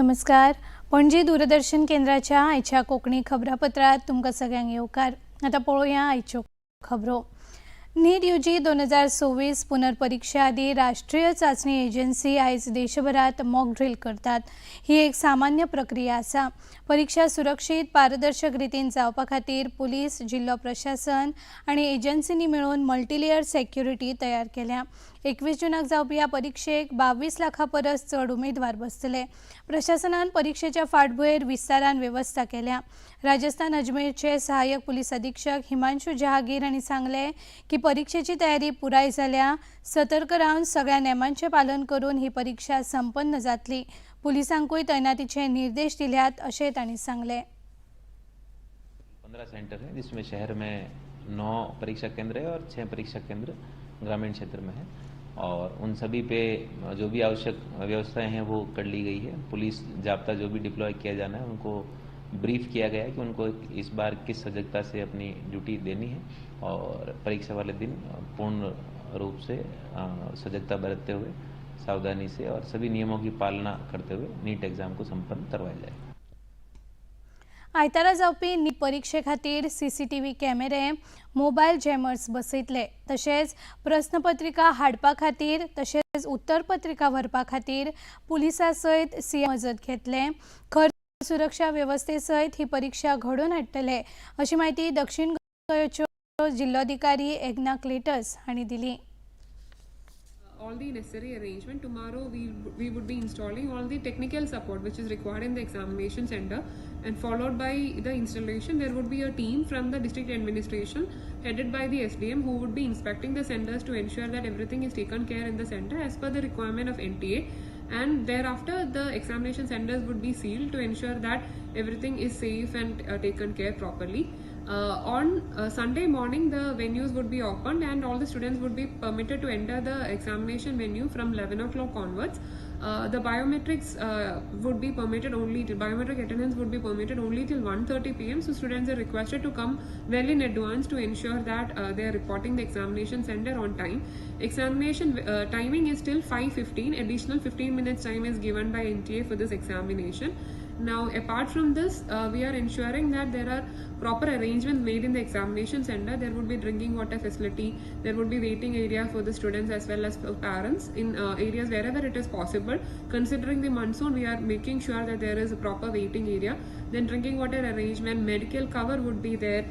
नमस्कार. पणजी दूरदर्शन केंद्राच्या आयच्या कोंकणी खबरापत्रात तुमकां सगळ्यांक येवकार. आतां पळोवया आयच्यो खबरो. नीट यूजी 2026 पुनर्परीक्षा आदी राष्ट्रीय चाचणी एजन्सी आयज देशभरात मॉक ड्रील करतात. ही एक सामान्य प्रक्रिया आसा. परीक्षा सुरक्षीत, पारदर्शक रितीन जावपा खातीर पुलीस, जिल्लो प्रशासन आनी एजन्सींनी मेळून मल्टीलेयर सेक्युरिटी तयार केल्या. 21 जुनाक जावपी ह्या परिक्षेक 22 लाखां परस चड उमेदवार बसतले. प्रशासनान परिक्षेच्या फाटभुंयेर विस्तारान वेवस्था केल्या. राजस्थान अजमेरचे सहाय्यक पुलीस अधीक्षक हिमांशू जहागीर हांणी सांगलें की परिक्षेची तयारी पुराय जाल्या. सतर्क रावन सगळ्या नेमांचें पालन करून ही परिक्षा संपन्न जातली. पुलिसांकूय तैनातीचे निर्देश दिल्यात, अशें तांणी सांगलें. 15 सेंटर हैं, जिसमें शहर में नौ परीक्षा केंद्र है और छः परीक्षा केंद्र ग्रामीण क्षेत्र में है और उन सभी पे जो भी आवश्यक व्यवस्थाएं हैं, वो कर ली गई है. पुलिस जाब्ता जो भी डिप्लॉय किया जाना है, उनको ब्रीफ किया गया है कि उनको इस बार किस सजगता से अपनी ड्यूटी देनी है और परीक्षा वाले दिन पूर्ण रूप से सजगता बरतते हुए, सावधानी से और सभी नियमों की पालना करते हुए नीट एग्जाम को संपन्न करवाया जाए. आयतारा जावपी नीट परिक्षे खातीर सीसीटीव्ही कॅमेरे, मोबायल जॅमर्स बसयतले. तशेंच प्रस्नपत्रिका हाडपा खातीर तशेंच उत्तरपत्रिका व्हरपा खातीर पुलिसां सयत सी मजत घेतले. खर सुरक्षा वेवस्थे सयत ही परिक्षा घडोवन हाडटले, अशी म्हायती दक्षिण गोंयच्यो जिल्लोधिकारी एग्ना क्लेटस हांणी दिली. All the necessary arrangement. Tomorrow we would be installing all the technical support which is required in the examination center, and followed by the installation, there would be a team from the district administration headed by the SDM who would be inspecting the centers to ensure that everything is taken care in the center as per the requirement of NTA, and thereafter the examination centers would be sealed to ensure that everything is safe and taken care properly. On Sunday morning, the venues would be opened and all the students would be permitted to enter the examination venue from 11 o'clock onwards. The biometrics would be permitted only till biometric attendance would be permitted only till 1:30 p.m. So students are requested to come well in advance to ensure that they are reporting the examination center on time. Examination timing is till 5:15. Additional 15 minutes time is given by NTA for this examination. Now, apart from this, we are ensuring that there are proper arrangements made in the examination center. There would be drinking water facility, there would be waiting area for the students as well as for parents in areas wherever it is possible. Considering the monsoon, we are making sure that there is a proper waiting area. Then drinking water arrangement, medical cover would be there.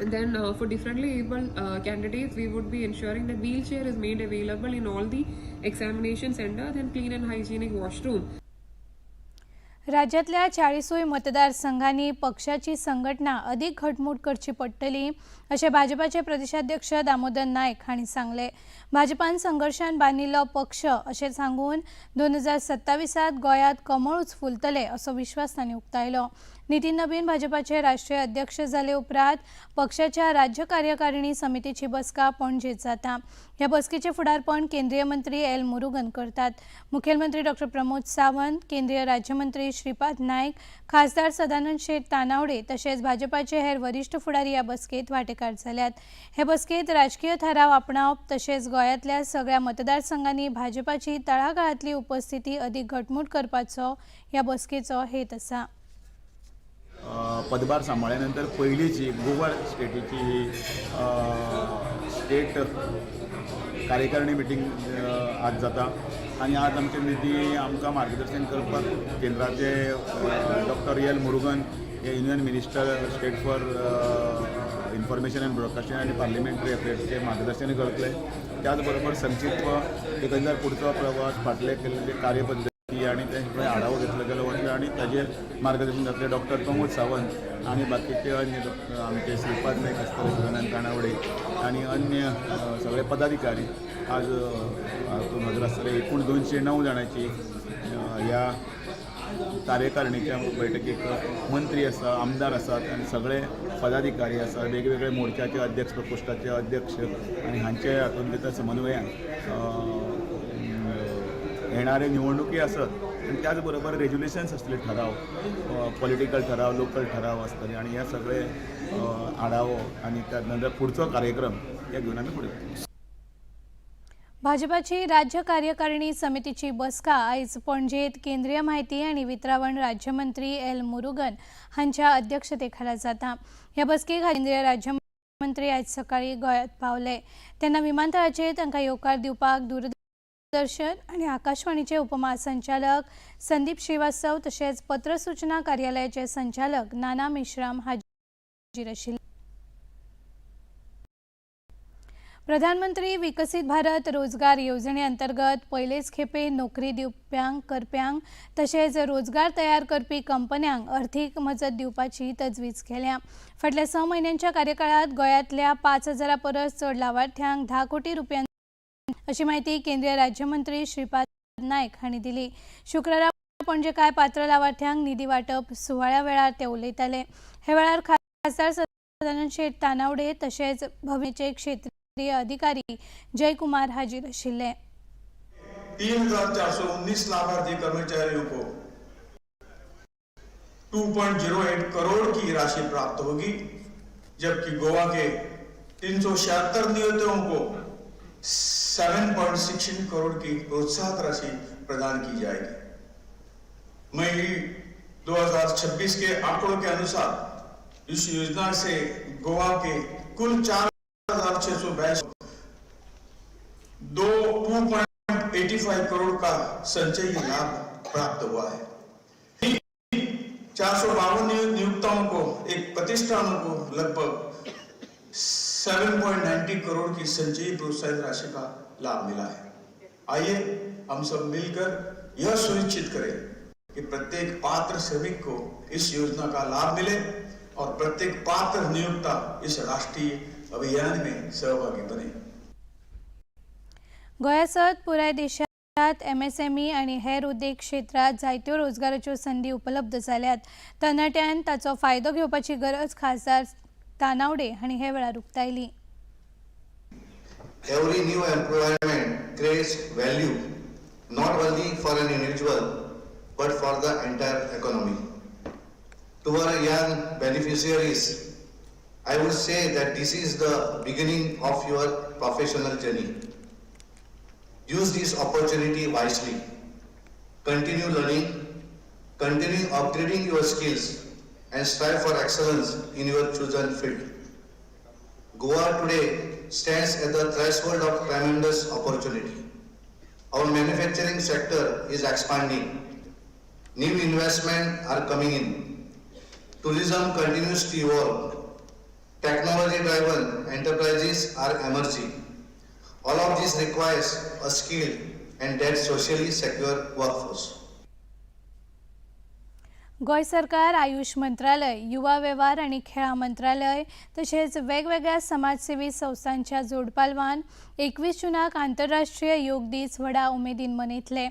And then for differently able candidates, we would be ensuring that wheelchair is made available in all the examination centers and clean and hygienic washroom. राज्यातल्या 40ूय मतदारसंघांनी पक्षाची संघटना अदीक घटमूट करची पडटली, अशें भाजपाचे प्रदेशाध्यक्ष दामोदर नायक हांणी सांगलें. भाजपान संघर्शान बांदिल्लो पक्ष अशें सांगून 2027त गोंयांत कमळूच फुलतले, असो विश्वास तांणी उक्तायलो. नितीन नबीन भाजपाचे राष्ट्रीय अध्यक्ष जाले उपरांत पक्षाच्या राज्य कार्यकारिणी समितीची बसका पणजेत जाता. ह्या बसकेचे फुडारपण केंद्रीय मंत्री एल मुरुगन करतात. मुखेलमंत्री डॉक्टर प्रमोद सावंत, केंद्रीय राज्यमंत्री श्रीपाद नायक, खासदार सदानंद शेट तानावडे तशेंच भाजपाचे हेर वरिश्ठ फुडारी ह्या बसकेत वांटेकार जाल्यात. हे बसकेत राजकीय थाराव आपणावप तशेंच गोंयांतल्या सगळ्या मतदारसंघांनी भाजपाची तळागाळांतली उपस्थिती अदीक घटमूट करपाचो ह्या बसकेचो हेत आसा. पदभार सांबाळ्या नंतर पयलीच ही गोवा स्टेटीची ही स्टेट कार्यकारिणी मिटींग आज जाता आनी आज आमचे निधी आमकां मार्गदर्शन करपाक केंद्राचे डॉक्टर एल मुरुगन हे Union Minister State for Information and Broadcasting आनी पार्लिमेंटरी अफेर्सचे मार्गदर्शन करतले. त्याच बरोबर संक्षिप्त एकंदर पुढचो प्रवास, फाटले केल्ले कार्यपद्दती आनी ते सगळे आढावो घेतलो गेलो वतले आनी ताजेर मार्गदर्शन जातलें. डॉक्टर प्रमोद सावंत आनी बाकीचे अन्य डॉक्टर आमचे श्रीपाद नायक आसतले, सदानंद तानावडे आनी अन्य सगळे पदाधिकारी आज हातूंत हजर आसतले. एकूण 209 जाणांची ह्या कार्यकारिणीच्या बैठकीक मंत्री आसा, आमदार आसात आनी सगळे पदाधिकारी आसात, वेगवेगळे मोर्चाचे अध्यक्ष, प्रकोष्ठाचे अध्यक्ष आनी हांचे हातूंत भितर समन्वयान येणारे निवडणुकी आसत आनी त्याच बरोबर रेजोल्युशन्स आसतले, ठराव, पॉलिटिकल ठराव, लोकल ठराव आसतले आनी हे सगळे आढावो आनी त्या नंतर पुढचो कार्यक्रम हे घेवन आमी फुडें वतले. भाजपाची राज्य कार्यकारिणी समितीची बसका आयज पणजेत केंद्रीय माहिती आनी वितरावण राज्यमंत्री एल मुरुगन हांच्या अध्यक्षतेखाला जाता. ह्या बसकेक केंद्रीय राज्यमंत्री आयज सकाळी गोंयांत पावले तेन्ना विमानतळाचेर तांकां येवकार दिवपाक दूरदर्शन आनी आकाशवाणीचे उपमहासंचालक संदीप श्रीवास्तव तशेंच पत्र सूचना कार्यालयाचे संचालक नाना मेश्राम हाजीर आशिल्ले. प्रधानमंत्री विकसीत भारत रोजगार येवजणे अंतर्गत पयलेच खेपे नोकरी दिवप्यांक, करप्यांक तशेंच रोजगार तयार करपी कंपन्यांक अर्थीक मजत दिवपाची तजवीज केल्या. फाटल्या 6 म्हयन्यांच्या कार्यकाळात गोंयांतल्या 5000 परस चड लावार्थ्यांक 10 कोटी रुपयां, अशी माहिती केंद्रीय राज्यमंत्री श्रीपाद नायक हांणी दिली. शुक्रारा पणजे कांय पात्र लावार्थ्यांक निधी वांटप सुवाळ्या वेळार ते उलयताले. हे वेळार खासदार सदानंद शेट तानावडे तशेंच भविचे क्षेत्रीय अधिकारी जयकुमार हाजीर आशिल्ले. 3,419 लाभार्थी कर्मचारियों को 2.08 करोड़ की राशि प्राप्त होगी, जबकि गोवा के 376 नियोक्ताओं को 7.16 करोड़ की प्रोत्साहक राशि प्रदान की जाएगी. मई 2026 के आंकड़ों के अनुसार इस योजना से गोवा के कुल 4682 दो 2.85 करोड़ का संचयी लाभ प्राप्त हुआ है. 452 नियोक्ताओं को, एक प्रतिष्ठानों को लगभग 7.90 करोड़ की संचयी प्रोत्साहन राशि का लाभ मिला है. आइए, हम सब मिलकर यह सुनिश्चित करें कि प्रत्येक पात्र श्रमिक को इस योजना का लाभ मिले और प्रत्येक पात्र नियोक्ता इस राष्ट्रीय अभियान में सहभागी बने. गोंयासत पुराय देशात एमएसएमई आनी हेर उद्देग क्षेत्रात जायत्यो रोजगाराच्यो संदी उपलब्ध जाल्यात. तरणाट्यान ताचो फायदो घेवपाची गरज खासदार तानावडे हांणी हे वेळार उक्तायली. Every new employment creates value not only for an individual but for the entire economy. To our young beneficiaries, I would say that this is the beginning of your professional journey. Use this opportunity wisely. Continue learning, continue upgrading your skills, and strive for excellence in your chosen field. Goa today stands at the threshold of tremendous opportunity. Our manufacturing sector is expanding. New investment are coming in. Tourism continues to evolve. Technology-driven enterprises are emerging. All of this requires a skilled and that socially secure workforce. Goa सरकार, आयुष मंत्रालय, युवा वेव्हार आनी खेळां मंत्रालय तशेंच वेगवेगळ्या समाजसेवी संस्थांच्या जोडपालवान 21 जुनाक आंतरराष्ट्रीय योग दीस व्हडा उमेदीन मनयतले.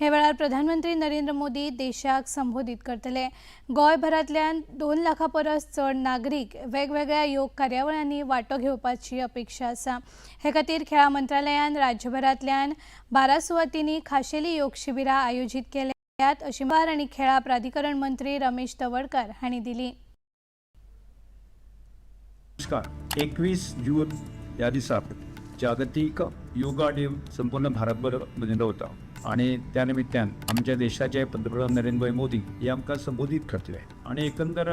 हे वेळार प्रधानमंत्री नरेंद्र मोदी देशाक संबोधीत करतले. गोंयभरांतल्यान 2 लाखां परस चड नागरीक वेगवेगळ्या योग कार्यावळांनी वांटो घेवपाची अपेक्षा आसा. हे खातीर खेळां मंत्रालयान राज्यभरांतल्यान 12 सुवातींनी खाशेली योग शिबिरां आयोजीत केल्यात, अशी माहिती आनी खेळां प्राधिकरण मंत्री रमेश तवडकर हांणी दिली. नमस्कार. 21 जून या दिसा जागतिक योगा डे संपूर्ण भारतभर मनयलो वता आणि त्या निमित्तान आमच्या देशाचे पंतप्रधान नरेंद्रभाई मोदी हे आमकां संबोधीत करतले. आणि एकंदर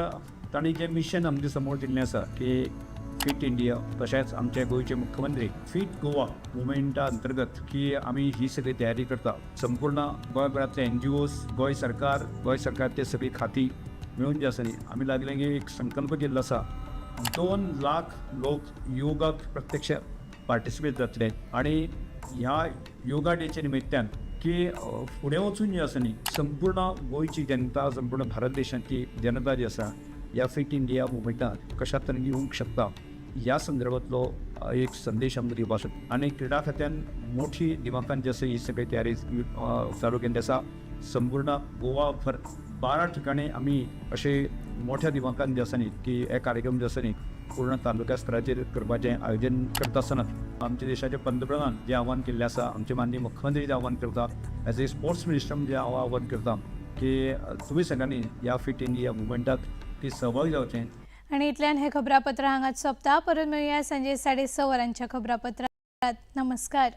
तांणी जें मिशन आमच्या समोर दिल्लें आसा की फिट इंडिया, तशेंच आमचे गोंयचे मुख्यमंत्री फिट गोवा मुवमेंटा अंतर्गत की आमी ही सगळी तयारी करता. संपूर्ण गोंयभरांतले एनजीओज, गोंय सरकार, गोंय सरकारचे सगळी खाती मिळून जे आसा न्ही, आमी लागले की एक संकल्प केल्लो आसा, 2 लाख लोक योगाक प्रत्यक्ष पार्टिसिपेट जातले. आणि ह्या योगा डेच्या निमित्तान की फुडें वचून जे आसा न्ही, संपूर्ण गोंयची जनता, संपूर्ण भारत देशांतली जनता जी आसा, ह्या फिट इंडिया मुवमेंटात कशा तरेन येवंक शकता, ह्या संदर्भातलो एक संदेश आमकां दिवपाक शकता. आनी क्रिडा खात्यान मोठी दिमाखान जी आसा ही सगळी तयारी चालू केल्ली आसा. संपूर्ण गोवाभर 12 ठिकाणी आमी अशे मोठ्या दिमाखान जे आसा न्ही की हे कार्यक्रम जे आसा न्ही, पूर्ण तालुक्या स्तराचेर करपाचें आयोजन करता आसतना आमच्या देशाचे पंतप्रधान जे आव्हान केल्लें आसा, आमचे माननीय मुख्यमंत्री जे आव्हान करता, एज ए स्पोर्ट्स मिनिस्टर जे हांव आव्हान करता की तुमी सगळ्यांनी ह्या फिट इंडिया मुवमेंटात ती सहभागी जावचें. आणि इतल्यान हे खबरापत्र हांगाच सोंपता. परत मेळुया सांजे 6:30 वरांच्या खबरापत्रात. नमस्कार.